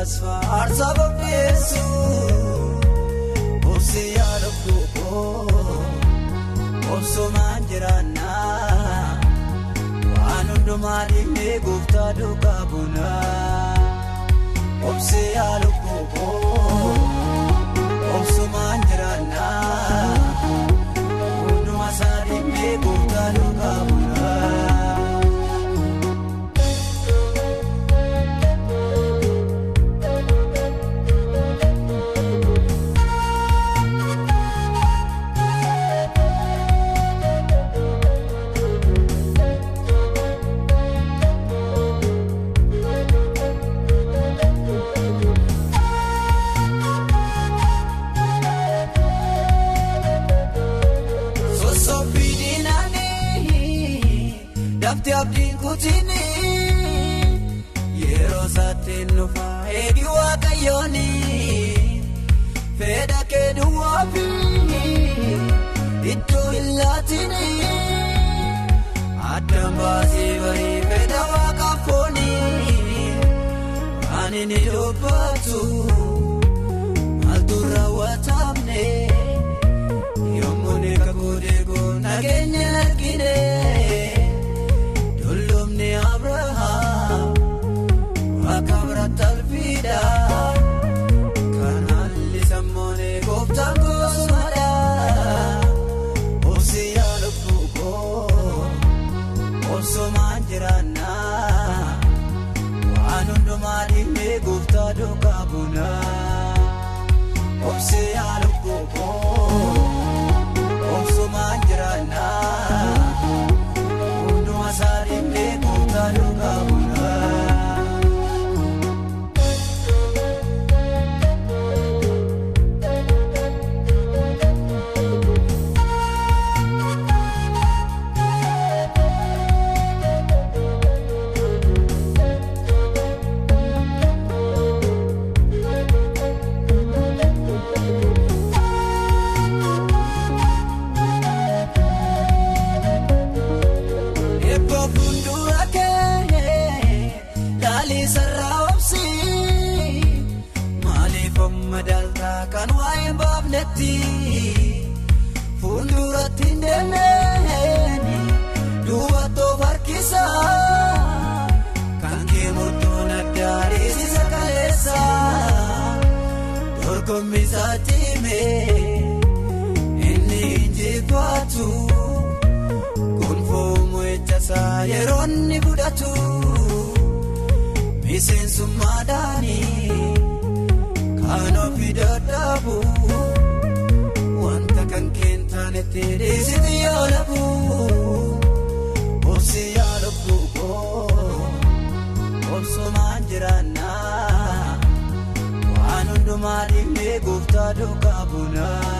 Ermiyaas aarsaa qopheessu obsi yaa lubbuu koo obsumaan jiraannaa waan hundumaa dhiifnee gooftaa duukaa buunaa obsi yaa lubbuu koo obsumaan jiraannaa hundumaa isaa dhiifnee gooftaa duukaa buunaa. Abdiin kutini yeroo saatiin nufa eegi waaqayyooni fedha kee duwwaafi iddoo hin laatini addaan baasee barii fedha waaqaaf fooni ani ni dubbatu maaltu raawwatamne yommuu ni kakuu deeguu nageenya argine. Abrahaam akka biratti alfiidha kan haalli sammuun gooftaan gosumadha obsi yaa lubbuu koo obsumaan jiraannaa waan hundumaa dhiifnee gooftaa duukaa buunaa obsi yaa lubbuu koo obsumaan jiraannaa. Fuulduratti hin deemneen duubattoo harkisa kan kee murtoon addaa dhiisisa kaleessa dorgommisaa cimee inni injifatu gonfoomu ejjasaa yeroo inni fudhatu miseensummaadhaani kan ofii dadhabu. Wanta kan keentaanetti dhiisiti yoo lafu obsi yaa lubbuu koo obsumaan jiraannaa waan hundumaa dhiifnee gooftaa duukaa buunaa